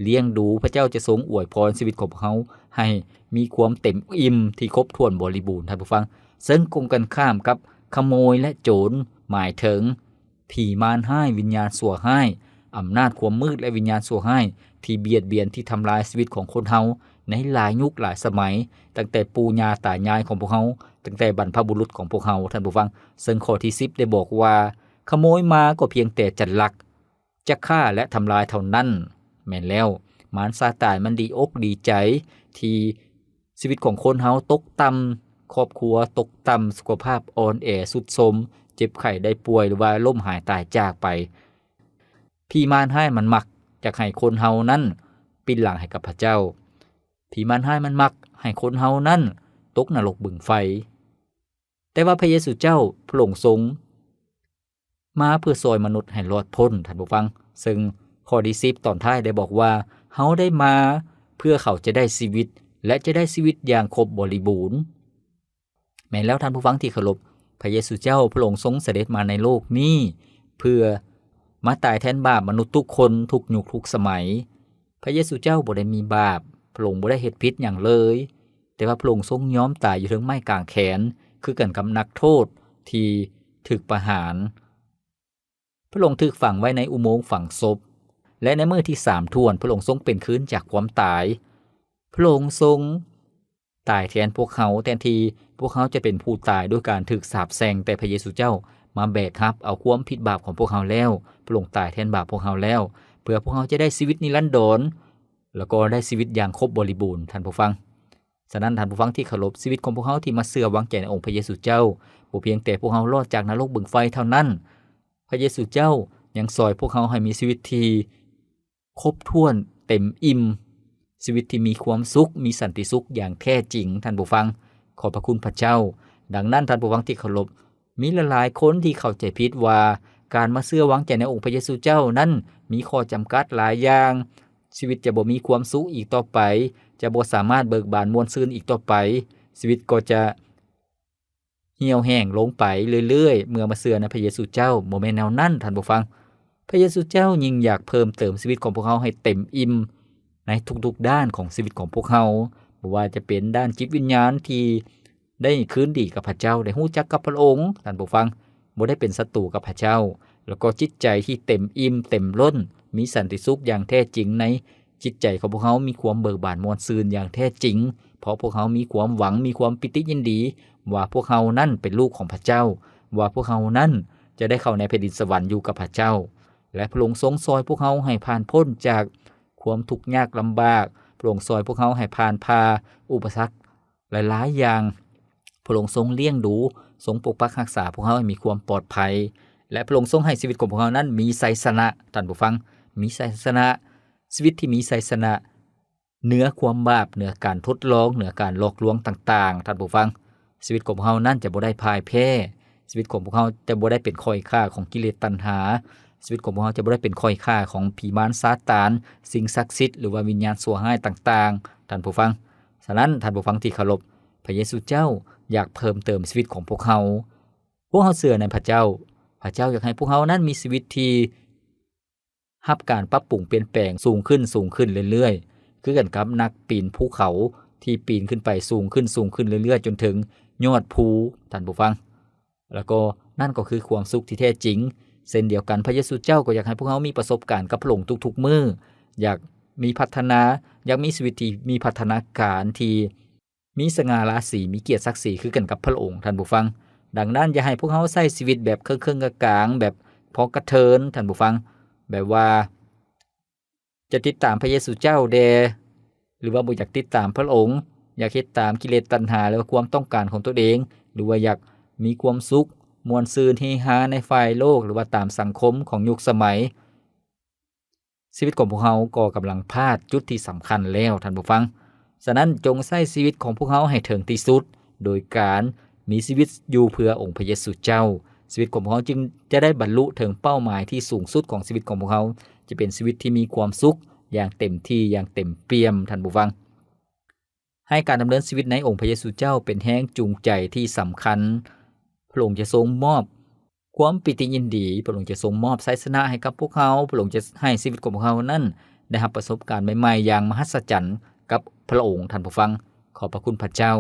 ລ້ຽງດູ, ພະເຈົ້າຈະຊົງອວຍພອນຊີວິດຂອງພວກເຮົາໃຫ້ມີຄວາມເຕັມອີ່ມທີ່ຄົບຖ້ວນບໍລິບູນ, ທ່ານຜູ້ຟັງ, ເຊິ່ງກົງກັນຂ້າມກັບຂະໂມຍ ແລະ ໂຈນ, ໝາຍເຖິງ ຜີມານຮ້າຍ, ວິນຍານຊົ່ວຮ້າຍ, ອຳນາດຄວາມມືດ ແລະ ວິນຍານຊົ່ວຮ້າຍທີ່ບຽດບຽນ, ທີ່ທຳລາຍຊີວິດຂອງຄົນເຮົາໃນຫຼາຍຍຸກຫຼາຍສະໄໝ, ຕັ້ງແຕ່ປູ່ຍ່າຕາຍາຍຂອງພວກເຮົາ, ຕັ້ງແຕ່ບັນພະບຸລຸດຂອງພວກເຮົາ, ທ່ານຜູ້ຟັງ. ເຊິ່ງຂໍ້ທີສິບໄດ້ບອກວ່າ, ຂະໂມຍມາກໍພຽງແຕ່ຈະລັກ, ຈະຂ້າ ແລະ ທຳລາຍເທົ່ານັ້ນ. ແມ່ນແລ້ວ, ມານຊາຕານມັນດີອົກດີໃຈທີ່ ຊີວິດຂອງຄົນເຮົາຕົກຕ່ຳ, ຄອບຄົວຕົກຕ່ຳ, ສຸຂະພາບອ່ອນແອ, ຊຸດໂຊມ, ເຈັບໄຂ້ໄດ້ປ່ວຍ ຫຼືວ່າລົ້ມຫາຍຕາຍຈາກໄປ. ຜີມານຮ້າຍມັນມັກຢາກໃຫ້ຄົນເຮົານັ້ນປິ່ນຫຼັງໃຫ້ກັບພະເຈົ້າ. ຜີມານຮ້າຍມັນມັກໃຫ້ຄົນເຮົານັ້ນຕົກນະລົກບຶງໄຟ. ແຕ່ວ່າພະເຢຊູເຈົ້າ ພະອົງຊົງ ມາເພື່ອຊ່ອຍມະນຸດໃຫ້ລອດພົ້ນ, ທ່ານຜູ້ຟັງ. ເຊິ່ງຂໍ້ທີສິບຕອນທ້າຍໄດ້ບອກວ່າ, ເຮົາໄດ້ມາເພື່ອເຂົາຈະໄດ້ຊີວິດ ແລະ ຈະໄດ້ຊີວິດຢ່າງຄົບບໍລິບູນ. ແມ່ນແລ້ວທ່ານຜູ້ຟັງທີ່ເຄົາລົບ, ພະເຢຊູເຈົ້າ ພະອົງຊົງສະເດັດມາໃນໂລກນີ້ ເພື່ອມາຕາຍແທນບາບມະນຸດທຸກຄົນ, ທຸກຍຸກ, ທຸກສະໄໝ. ພະເຢຊູເຈົ້າບໍ່ໄດ້ມີບາບ, ພະອົງບໍ່ໄດ້ເຮັດຜິດຫຍັງເລີຍ, ແຕ່ວ່າພະອົງຊົງຍອມຕາຍຢູ່ເທິງໄມ້ກາງແຂນ, ຄືກັນກັບນັກໂທດທີ່ຖືກປະຫານ. ພະອົງຖືກຝັງໄວ້ໃນອຸໂມງຝັງສົບ, ແລະ ໃນມື້ທີສາມຖ້ວນ, ພະອົງຊົງເປັນຄືນຈາກຄວາມຕາຍ. ພະອົງຊົງຕາຍແທນພວກເຮົາ, ແທນທີ່ພວກເຮົາຈະເປັນຜູ້ຕາຍດ້ວຍການຖືກສາບແຊ່ງ, ແຕ່ພະເຢຊູເຈົ້າມາແບກຮັບເອົາຄວາມຜິດບາບຂອງພວກເຮົາແລ້ວ. ພະອົງຕາຍແທນບາບພວກເຮົາແລ້ວ, ເພື່ອພວກເຮົາຈະໄດ້ຊີວິດນິລັນດອນ, ແລ້ວກໍໄດ້ຊີວິດຢ່າງຄົບບໍລິບູນ, ທ່ານຜູ້ຟັງ. ສະນັ້ນທ່ານຜູ້ຟັງທີ່ເຄົາລົບ, ຊີວິດຂອງພວກເຮົາທີ່ມາເຊື່ອວາງໃຈໃນອົງພະເຢຊູເຈົ້າ, ບໍ່ພຽງແຕ່ພວກເຮົາລອດຈາກນະລົກບຶງໄຟເທົ່ານັ້ນ, ພະເຢຊູເຈົ້າຍັງຊ່ອຍພວກເຮົາໃຫ້ມີຊີວິດທີ່ຄົບຖ້ວນ, ເຕັມອີ່ມ, ຊີວິດທີ່ມີຄວາມສຸກ, ມີສັນຕິສຸກຢ່າງແທ້ຈິງ, ທ່ານຜູ້ຟັງ. ຂອບພະຄຸນພະເຈົ້າ. ດັ່ງນັ້ນທ່ານຜູ້ຟັງທີ່ເຄົາລົບ, ມີຫຼາຍໆຄົນທີ່ເຂົ້າໃຈຜິດວ່າ ການມາເຊື່ອວາງໃຈໃນອົງພະເຢຊູເຈົ້ານັ້ນມີຂໍ້ຈຳກັດຫຼາຍຢ່າງ, ຊີວິດຈະບໍ່ມີຄວາມສຸກອີກຕໍ່ໄປ, ຈະບໍ່ສາມາດເບີກບານມ່ວນຊື່ນອີກຕໍ່ໄປ, ຊີວິດກໍຈະຫ່ຽວແຫ້ງລົງໄປເລື້ອຍໆ ເມື່ອມາເຊື່ອໃນພະເຢຊູເຈົ້າ. ບໍ່ແມ່ນແນວນັ້ນ, ທ່ານຜູ້ຟັງ. ພະເຢຊູເຈົ້າຍິ່ງຢາກເພີ່ມເຕີມຊີວິດຂອງພວກເຮົາໃຫ້ເຕັມອີ່ມໃນທຸກໆດ້ານຂອງຊີວິດຂອງພວກເຮົາ, ບໍ່ວ່າຈະເປັນດ້ານຈິດວິນຍານທີ່ ໄດ້ຄືນດີກັບພະເຈົ້າ, ໄດ້ຮູ້ຈັກກັບພະອົງ, ທ່ານຜູ້ຟັງ, ບໍ່ໄດ້ເປັນສັດຕູກັບພະເຈົ້າ, ແລ້ວກໍຈິດໃຈທີ່ເຕັມອີ່ມເຕັມລົ້ນ, ມີສັນຕິສຸກຢ່າງແທ້ຈິງໃນຈິດໃຈຂອງພວກເຮົາ, ມີຄວາມເບີກບານມ່ວນຊື່ນຢ່າງແທ້ຈິງ, ເພາະພວກເຮົາມີຄວາມຫວັງ, ມີຄວາມປີຕິຍິນດີວ່າພວກເຮົານັ້ນເປັນລູກຂອງພະເຈົ້າ, ວ່າພວກເຮົານັ້ນຈະໄດ້ເຂົ້າໃນແຜ່ນດິນສະຫວັນຢູ່ກັບພະເຈົ້າ. ແລະ ພະອົງຊົງຊ່ອຍພວກເຮົາໃຫ້ຜ່ານພົ້ນຈາກຄວາມທຸກຍາກລຳບາກ, ພະອົງຊ່ອຍພວກເຮົາໃຫ້ຜ່ານຜ່າອຸປະສັກ ຫຼາຍໆຢ່າງ. ພະອົງຊົງລ້ຽງດູ, ຊົງປົກປັກຮັກສາພວກເຮົາໃຫ້ມີຄວາມປອດໄພ, ແລະ ພະອົງຊົງໃຫ້ຊີວິດຂອງພວກເຮົານັ້ນມີໄຊຊະນະ, ທ່ານຜູ້ຟັງ, ມີໄຊຊະນະ, ຊີວິດທີ່ມີໄຊຊະນະເໜືອຄວາມບາບ, ເໜືອການທົດລອງ, ເໜືອການຫຼອກລວງຕ່າງໆ, ທ່ານຜູ້ຟັງ. ຊີວິດຂອງພວກເຮົານັ້ນຈະບໍ່ໄດ້ພ່າຍແພ້, ຊີວິດຂອງພວກເຮົາຈະບໍ່ໄດ້ເປັນຂ້ອຍຂ້າຂອງກິເລດຕັນຫາ, ຊີວິດຂອງພວກເຮົາຈະບໍ່ໄດ້ເປັນຂ້ອຍຂ້າຂອງຜີມານຊາຕານ, ສິ່ງສັກສິດ ຫຼືວ່າວິນຍານຊົ່ວຮ້າຍຕ່າງໆ, ທ່ານຜູ້ຟັງ. ສະນັ້ນ, ທ່ານຜູ້ຟັງທີ່ເຄົາລົບ, ພະເຢຊູເຈົ້າຢາກເພີ່ມເຕີມຊີວິດຂອງພວກເຮົາ. ພວກເຮົາເຊື່ອໃນພະເຈົ້າ. ພະເຈົ້າຢາກໃຫ້ພວກເຮົານັ້ນມີຊີວິດທີ່ ຮັບການປັບປຸງປ່ຽນແປງສູງຂຶ້ນ, ສູງຂຶ້ນເລື້ອຍໆ ຄືກັນກັບນັກປີນພູເຂົາທີ່ປີນຂຶ້ນໄປສູງຂຶ້ນ, ສູງຂຶ້ນເລື້ອຍໆ ຈົນເຖິງຍອດພູ, ທ່ານຜູ້ຟັງ. ແລ້ວກໍນັ້ນກໍຄືຄວາມສຸກທີ່ແທ້ຈິງ. ເຊັ່ນດຽວກັນ, ພະເຢຊູເຈົ້າກໍຢາກໃຫ້ພວກເຮົາມີປະສົບການກັບພະອົງທຸກໆມື້, ຢາກມີພັດທະນາ, ຢາກມີຊີວິດທີ່ມີພັດທະນາການທີ່ມີສະຫງ່າລາສີ, ມີກຽດສັກສີຄືກັນກັບພະອົງ, ທ່ານຜູ້ຟັງ. ດັ່ງນັ້ນ, ຢ່າໃຫ້ພວກເຮົາໃຊ້ຊີວິດແບບເຄິ່ງໆກາງໆ, ແບບພໍກະເທີນ, ທ່ານຜູ້ຟັງ, ແບບວ່າ ຈະຕິດຕາມພະເຢຊູເຈົ້າແດ່ ຫຼືວ່າບໍ່ຢາກຕິດຕາມພະອົງ, ຢາກເຮັດຕາມກິເລດຕັນຫາ ຫຼືວ່າຄວາມຕ້ອງການຂອງຕົນເອງ, ຫຼືວ່າຢາກມີຄວາມສຸກ, ມ່ວນຊື່ນ, ເຮຮາໃນຝ່າຍໂລກ ຫຼືວ່າຕາມສັງຄົມຂອງຍຸກສະໄໝ, ຊີວິດຂອງພວກເຮົາກໍກຳລັງພາດຈຸດທີ່ສຳຄັນແລ້ວ, ທ່ານຜູ້ຟັງ. ສະນັ້ນ, ຈົ່ງໃຊ້ຊີວິດຂອງພວກເຮົາໃຫ້ເຖິງທີ່ສຸດ ໂດຍການມີຊີວິດຢູ່ເພື່ອອົງພະເຢຊູເຈົ້າ. ຊີວິດຂອງພວກເຮົາຈຶ່ງຈະໄດ້ບັນລຸເຖິງເປົ້າໝາຍທີ່ສູງສຸດຂອງຊີວິດຂອງພວກເຮົາ, ຈະເປັນຊີວິດທີ່ມີຄວາມສຸກຢ່າງເຕັມທີ່, ຢ່າງເຕັມປ່ຽມ, ທ່ານຜູ້ຟັງ. ໃຫ້ການດຳເນີນຊີວິດໃນອົງພະເຢຊູເຈົ້າເປັນແຮງຈູງໃຈທີ່ສຳຄັນ. ພະອົງຈະຊົງມອບຄວາມປີຕິຍິນດີ, ພະອົງຈະຊົງມອບໄຊຊະນະໃຫ້ກັບພວກເຮົາ, ພະອົງຈະໃຫ້ຊີວິດຂອງພວກເຮົານັ້ນໄດ້ຮັບປະສົບການໃໝ່ໆຢ່າງມະຫັດສະຈັນກັບພະອົງ, ທ່ານຜູ້ຟັງ. ຂອບພະຄຸນພະເຈົ້າ.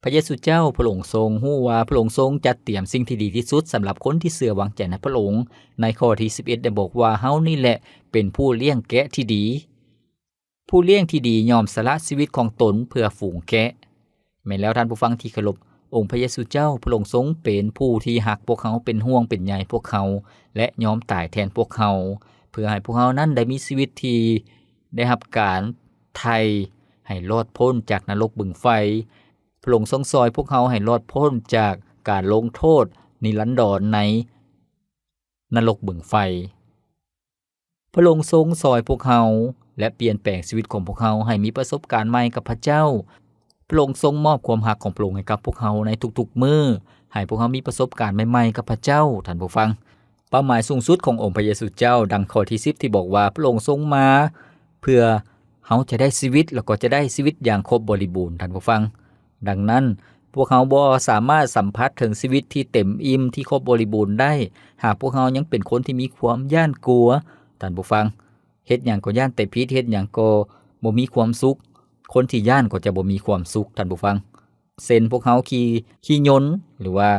ພະເຢຊູເຈົ້າ, ພະອົງຊົງຮູ້ວ່າພະອົງຊົງຈັດຕຽມສິ່ງທີ່ດີທີ່ສຸດສຳລັບຄົນທີ່ເຊື່ອວາງໃຈໃນພະອົງ. ໃນຂໍ້ທີສິບເອັດ ໄດ້ບອກວ່າ, ເຮົານີ້ແຫຼະເປັນຜູ້ລ້ຽງແກະທີ່ດີ. ຜູ້ລ້ຽງທີ່ດີຍອມສະຫຼະຊີວິດຂອງຕົນເພື່ອຝູງແກະ. ແມ່ນແລ້ວ, ທ່ານຜູ້ຟັງທີ່ເຄົາລົບ, ອົງພະເຢຊູເຈົ້າ, ພະອົງຊົງເປັນຜູ້ທີ່ຮັກພວກເຮົາ, ເປັນຫ່ວງເປັນໃຍພວກເຮົາ ແລະ ຍອມຕາຍແທນພວກເຮົາ ເພື່ອໃຫ້ພວກເຮົານັ້ນໄດ້ມີຊີວິດທີ່ໄດ້ຮັບການໄຖ່ໃຫ້ລອດພົ້ນຈາກນະລົກບຶງໄຟ. ພະອົງຊົງຊ່ອຍພວກເຮົາໃຫ້ລອດພົ້ນຈາກການລົງໂທດນິລັນດອນໃນນະລົກບຶງໄຟ. ພະອົງຊົງຊ່ອຍພວກເຮົາ ແລະ ປ່ຽນແປງຊີວິດຂອງພວກເຮົາໃຫ້ມີປະສົບການໃໝ່ກັບພະເຈົ້າ. ພະອົງຊົງມອບຄວາມຮັກຂອງພະອົງໃຫ້ກັບພວກເຮົາໃນທຸກໆມື້, ໃຫ້ພວກເຮົາມີປະສົບການໃໝ່ໆກັບພະເຈົ້າ, ທ່ານຜູ້ຟັງ. ເປົ້າໝາຍສູງສຸດຂອງອົງພະເຢຊູເຈົ້າ, ດັ່ງຂໍ້ທີສິບທີ່ບອກວ່າ, ພະອົງຊົງມາເພື່ອເຮົາຈະໄດ້ຊີວິດ, ແລ້ວກໍຈະໄດ້ຊີວິດຢ່າງຄົບບໍລິບູນ, ທ່ານຜູ້ຟັງ. ດັ່ງນັ້ນ, ພວກເຮົາບໍ່ສາມາດສຳຜັດເຖິງຊີວິດທີ່ເຕັມອີ່ມ, ທີ່ຄົບບໍລິບູນໄດ້, ຫາກພວກເຮົາຍັງເປັນຄົນທີ່ມີຄວາມຢ້ານກົວ, ທ່ານຜູ້ຟັງ. ເຮັດຫຍັງກໍຢ້ານແຕ່ຜິດ, ເຮັດຫຍັງກໍບໍ່ມີຄວາມສຸກ. ຄົນທີ່ຢ້ານກໍຈະບໍ່ມີຄວາມສຸກ, ທ່ານຜູ້ຟັງ. ເຊັ່ນ, ພວກເຮົາຂີ່, ຂີ່ຍົນ ຫຼືວ່າ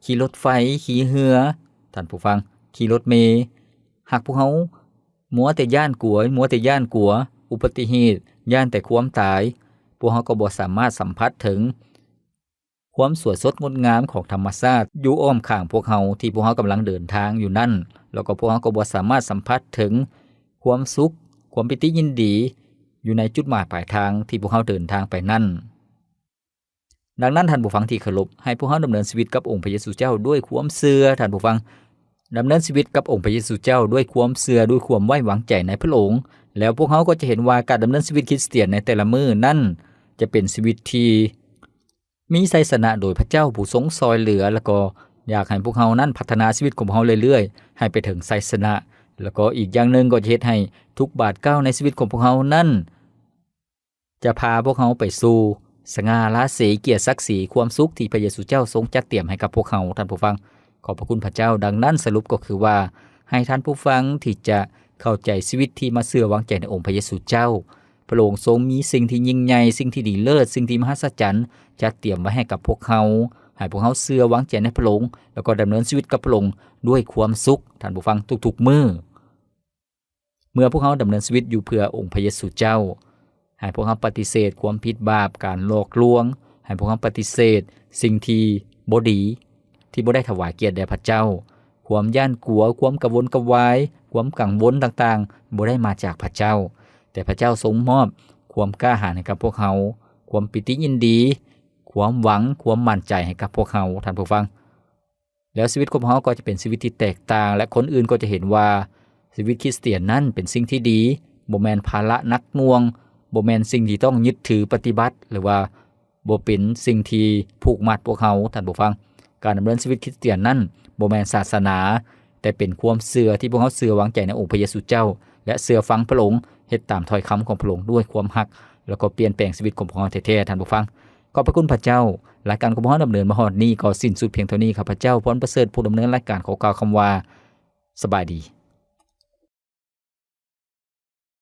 ຂີ່ລົດໄຟ, ຂີ່ເຮືອ, ທ່ານຜູ້ຟັງ, ຂີ່ລົດເມ. ຫາກພວກເຮົາ ມົວແຕ່ຢ້ານກົວ, ມົວແຕ່ຢ້ານກົວອຸບັດຕິເຫດ, ຢ້ານແຕ່ຄວາມຕາຍ, ພວກເຮົາກໍບໍ່ສາມາດສຳຜັດເຖິງຄວາມສວຍສົດງົດງາມຂອງທຳມະຊາດຢູ່ອ້ອມຂ້າງພວກເຮົາ ທີ່ພວກເຮົາກຳລັງເດີນທາງຢູ່ນັ້ນ, ແລ້ວກໍພວກເຮົາກໍບໍ່ສາມາດສຳຜັດເຖິງຄວາມສຸກ, ຄວາມປີຕິຍິນດີຢູ່ໃນຈຸດໝາຍປາຍທາງທີ່ພວກເຮົາເດີນທາງໄປນັ້ນ. ດັ່ງນັ້ນ, ທ່ານຜູ້ຟັງທີ່ເຄົາລົບ, ໃຫ້ພວກເຮົາດຳເນີນຊີວິດກັບອົງພະເຢຊູເຈົ້າດ້ວຍຄວາມເຊື່ອ, ທ່ານຜູ້ຟັງ. ດຳເນີນຊີວິດກັບອົງພະເຢຊູເຈົ້າດ້ວຍຄວາມເຊື່ອ, ດ້ວຍຄວາມໄວ້ວາງໃຈໃນພະອົງ, ແລ້ວພວກເຮົາກໍຈະເຫັນວ່າການດຳເນີນຊີວິດຄຣິສຕຽນໃນແຕ່ລະມື້ນັ້ນ ຈະເປັນຊີວິດທີ່ມີໄຊຊະນະໂດຍພະເຈົ້າຜູ້ຊົງຊ່ອຍເຫຼືອ, ແລ້ວກໍຢາກໃຫ້ພວກເຮົານັ້ນພັດທະນາຊີວິດຂອງພວກເຮົາເລື້ອຍໆ ໃຫ້ໄປເຖິງໄຊຊະນະ. ແລ້ວກໍອີກຢ່າງໜຶ່ງກໍຈະເຮັດໃຫ້ທຸກບາດກ້າວໃນຊີວິດຂອງພວກເຮົານັ້ນ ຈະພາພວກເຮົາໄປສູ່ສະຫງ່າລາສີ, ກຽດສັກສີ, ຄວາມສຸກທີ່ພະເຢຊູເຈົ້າຊົງຈັດຕຽມໃຫ້ກັບພວກເຮົາ, ທ່ານຜູ້ຟັງ. ຂອບພະຄຸນພະເຈົ້າ. ດັ່ງນັ້ນ, ສະຫຼຸບກໍຄືວ່າ, ໃຫ້ທ່ານຜູ້ຟັງທີ່ຈະເຂົ້າໃຈຊີວິດທີ່ມາເຊື່ອວາງໃຈໃນອົງພະເຢຊູເຈົ້າ, ພະອົງຊົງມີສິ່ງທີ່ຍິ່ງໃຫຍ່, ສິ່ງທີ່ດີເລີດ, ສິ່ງທີ່ມະຫັດສະຈັນ ຈັດຕຽມໄວ້ໃຫ້ກັບພວກເຮົາ, ໃຫ້ພວກເຮົາເຊື່ອວາງໃຈໃນພະອົງ, ແລ້ວກໍດຳເນີນຊີວິດກັບພະອົງດ້ວຍຄວາມສຸກ, ທ່ານຜູ້ຟັງ, ທຸກໆມື້. ເມື່ອພວກເຮົາດຳເນີນຊີວິດຢູ່ເພື່ອອົງພະເຢຊູເຈົ້າ, ໃຫ້ພວກເຮົາປະຕິເສດຄວາມຜິດບາບ, ການຫຼອກລວງ, ໃຫ້ພວກເຮົາປະຕິເສດສິ່ງທີ່ບໍ່ດີ, ທີ່ບໍ່ໄດ້ຖວາຍກຽດແດ່ພະເຈົ້າ. ຄວາມຢ້ານກົວ, ຄວາມກະວົນກະວາຍ, ຄວາມກັງວົນຕ່າງໆ ບໍ່ໄດ້ມາຈາກພະເຈົ້າ, ແຕ່ພະເຈົ້າຊົງມອບຄວາມກ້າຫານໃຫ້ກັບພວກເຮົາ, ຄວາມປີຕິຍິນດີ, ຄວາມຫວັງ, ຄວາມໝັ້ນໃຈໃຫ້ກັບພວກເຮົາ, ທ່ານຜູ້ຟັງ. ແລ້ວຊີວິດຂອງເຮົາກໍຈະເປັນຊີວິດທີ່ແຕກຕ່າງ ແລະ ຄົນອື່ນກໍຈະເຫັນວ່າຊີວິດຄຣິສຕຽນນັ້ນເປັນສິ່ງທີ່ດີ, ບໍ່ແມ່ນພາລະໜັກໜ່ວງ, ບໍ່ແມ່ນສິ່ງທີ່ຕ້ອງຍຶດຖືປະຕິບັດ ຫຼືວ່າບໍ່ເປັນສິ່ງທີ່ຜູກມັດພວກເຮົາ, ທ່ານຜູ້ຟັງ. ການດຳເນີນຊີວິດຄຣິສຕຽນນັ້ນບໍ່ແມ່ນສາສະໜາ, ແຕ່ເປັນຄວາມເຊື່ອທີ່ພວກເຮົາເຊື່ອວາງໃຈໃນອົງພະເຢຊູເຈົ້າ ແລະ ເຊື່ອຟັງພະອົງ, ເຮັດຕາມຖ້ອຍຄຳຂອງພະອົງດ້ວຍຄວາມຮັກ, ແລ້ວກໍປ່ຽນແປງຊີວິດຂອງພວກເຮົາແທ້ໆ, ທ່ານຜູ້ຟັງ. ຂອບພະຄຸນພະເຈົ້າ. ລາຍການຂອງພວກເຮົາດຳເນີນມາຮອດນີ້ກໍສິ້ນສຸດພຽງເທົ່ານີ້. ຂ້າພະເຈົ້າ ພອນປະເສີດ ຜູ້ດຳເນີນລາຍການ ຂໍກ່າວຄຳວ່າ ສະບາຍດີ.